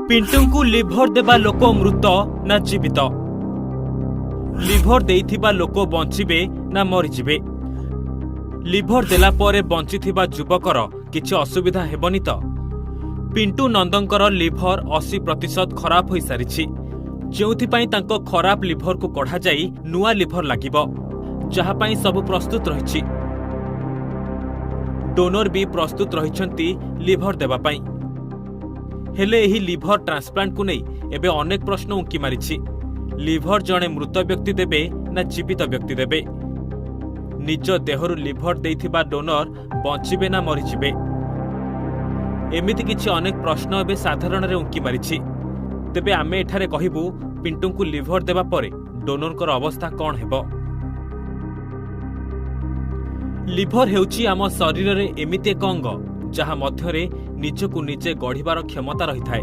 ପିଣ୍ଟୁଙ୍କୁ liver ଦେବା ଲୋକ ମୃତ ନା ଜୀବିତ? ଲିଭର ଦେଇଥିବା ଲୋକ ବଞ୍ଚିବେ ନା ମରିଯିବେ? ଲିଭର ଦେଲା ପରେ ବଞ୍ଚିଥିବା ଯୁବକର କିଛି ଅସୁବିଧା ହେବନି ତ? ପିଣ୍ଟୁ ନନ୍ଦଙ୍କର ଲିଭର 80% ଖରାପ ହୋଇସାରିଛି, ଯେଉଁଥିପାଇଁ ତାଙ୍କ ଖରାପ ଲିଭରକୁ କଢ଼ାଯାଇ ନୂଆ ଲିଭର ଲାଗିବ, ଯାହା ପାଇଁ ସବୁ ପ୍ରସ୍ତୁତ ରହିଛି। ଡୋନର ବି ପ୍ରସ୍ତୁତ ରହିଛନ୍ତି ଲିଭର ଦେବା ପାଇଁ। ହେଲେ ଏହି ଲିଭର ଟ୍ରାନ୍ସପ୍ଲାଣ୍ଟକୁ ନେଇ ଏବେ ଅନେକ ପ୍ରଶ୍ନ ଉଙ୍କି ମାରିଛି। ଲିଭର ଜଣେ ମୃତ ବ୍ୟକ୍ତି ଦେବେ ନା ଜୀବିତ ବ୍ୟକ୍ତି ଦେବେ? ନିଜ ଦେହରୁ ଲିଭର ଦେଇଥିବା ଡୋନର ବଞ୍ଚିବେ ନା ମରିଯିବେ? ଏମିତି କିଛି ଅନେକ ପ୍ରଶ୍ନ ଏବେ ସାଧାରଣରେ ଉଙ୍କି ମାରିଛି। ତେବେ ଆମେ ଏଠାରେ କହିବୁ, ପିଣ୍ଟୁଙ୍କୁ ଲିଭର ଦେବା ପରେ ଡୋନରଙ୍କର ଅବସ୍ଥା କ'ଣ ହେବ? ଲିଭର ହେଉଛି ଆମ ଶରୀରରେ ଏମିତି ଏକ ଅଙ୍ଗ, ଯାହା ମଧ୍ୟରେ ନିଜକୁ ନିଜେ ଗଢ଼ିବାର କ୍ଷମତା ରହିଥାଏ।